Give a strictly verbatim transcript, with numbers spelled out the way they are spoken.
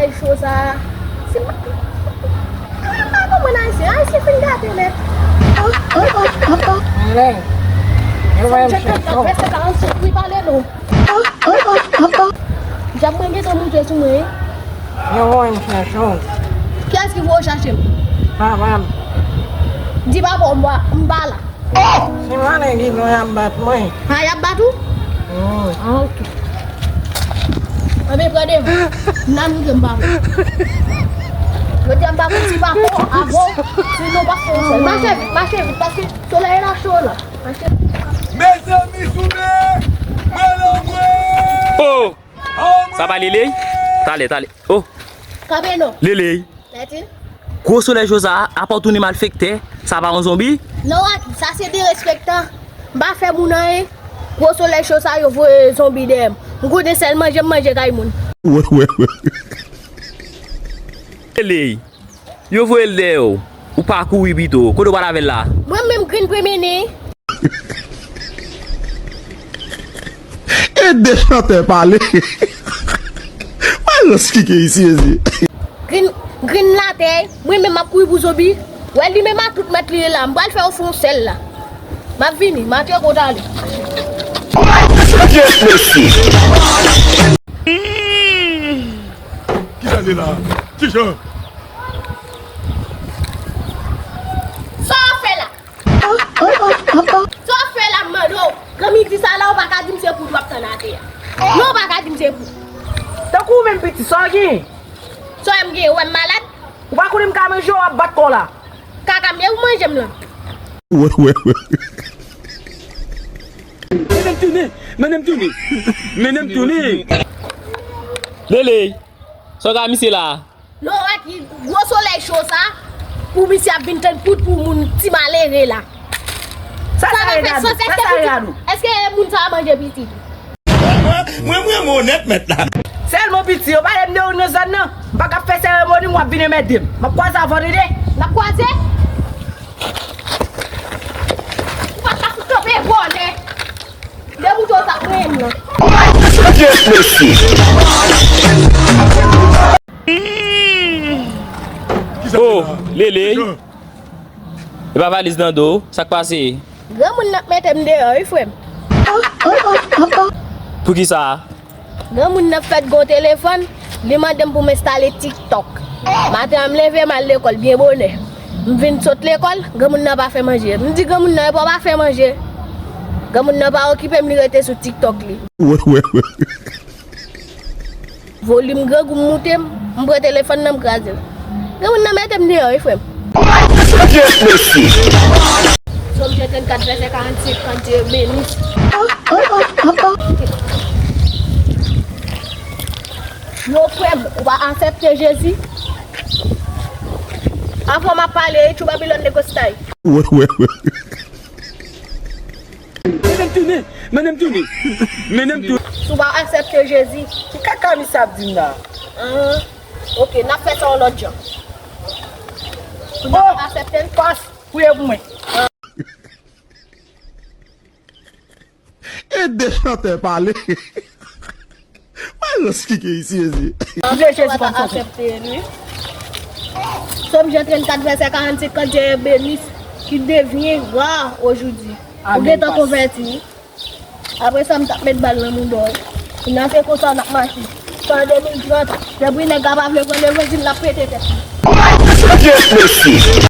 Cho sa. Si m pa, m pa konprann Ayisyen. Ayisyen fin gate nèt. Anlè. Yo wè m chèche w. Vèsè karannsenk wi, pale non. Jan mwen gentan moute sou mwen. Yo wè m chèche w. Kiyès ki voye w chache m? Papa m. Di papa w m pa, m pa la. Se malè ki nou y ap bat mwen. Ha, y ap bat ou? Wi. Ah, ok. Anben, pran devan. N a nou ke m pa konn. Jodi a m pa konn si pa fò, avò, si nou pa fò sèl. Mache vit, mache vit, paske solèy la cho la. Mache vit. Mezanmi, soude! Mwen lanmwe! Oh! Sa pa Leley? Talè, talè. Oh! Kanpe non. Leley! Gwo solèy cho sa a, apa w tounen malfektè, sa pa yon zonbi? Non, Rocky, sa se derespektan. M pa fè moun anyen. Gwo solèy cho sa, yo voye zonbi dèyè m. M konnen sèl manje m manje kay moun. Wè, wè, wè. Leley, yo voye l dèyè w. Ou pa kouri pito. Kote w pral avè l la? Mwen menm, Green premye ne. E de chantè pale. Mwen rans ki gen isi, ezi. Green, Green latè, mwen menm m ap kouri pou zonbi. Wè li menm ak tout mèt li la, m pral fè yo fè yon sèl la. M ap vini, m ap tcheke w talè. Kisa li la? Kisa? Sa w ap fè la? Sa w ap fè la, m mande w? Granmidi sa la, ou pa ka di m se poud w ap tann atè a. Non, ou pa ka di m se poud. Tankou ou menm piti, sa w gen? Sa w wè m gen, ou wè m malad? Ou pa konnen m ka manje w, w ap bat kò w la. Kaka m ye, ou manje m lan. Wè, wè, wè. Mennen m tounen, mennen m tounen, mennen m tounen. Leley, sa w ka misye la? Non, wè ki gwo solèy cho sa, pou misye ap vin tann poud pou moun ti malere la. Sa, sa pa fè sans. Èske moun sa a manje pitit? Mwen, mwen, mwen, mwen onèt mèt la. Sèlman piti, yo pale m de ou nan zòn nan. M pa ka fè seremoni, w ap vin anmède m. M ap kwaze avè w, tande? N ap kwaze? Ou pa ka fout kanpe, vòlè. Demoute w sa k mwen menm nan. Kiyès mesye? Oh, Leley. E pa valiz nan do w, sa k pase? Granmoun nan ap mete m deyò, wi, frè m. Poukisa? Granmoun nan fèk gen yon telefòn, li mande m pou m enstale TikTok. Maten an, m leve, m al lekòl byen bonè. M vin sot lekòl, granmoun nan pa fè manje. M di granmoun nan, epa w pa fè manje. Granmoun nan pa okipe m, li rete sou TikTok li. Wè, wè, wè. Volim grangou m moute m, m pran telefòn nan m kraze l. Granmoun nan mete m deyò wi frè m. Kiyès mesye? Sòm trannkat vèsè karannsenk, kan Dye beni. Yo frè m, ou pa aksepte Jezi? Avan m ap pale, tchou Babilòn negositay. Wè, wè, wè. Mennen m tounen, mennen m tounen, mennen m tounen. Si w pa aksepte Jezi. Ki kaka misye ap di m la? Ahn, ok, n ap fè sa yon lòt jan. Ou pa aksepte l? Pas, priye pou mwen. E de chantè pale. Mwen rans ki gen isi, Jezi. Jezi pa t aksepte l, wi. Sòm Jan trannkat, vèsè karannsenk, kan Dye beni, ki devyen wa ojodi. Ou gentan konvèti, wi. Apre sa, m t ap met bal nan mouda w, wi. Kounye a se konsa n ap mache. Sa de mil trant, depi nèg la pa vle pran levanjil, l ap pete tèt li. Kiyès mesye?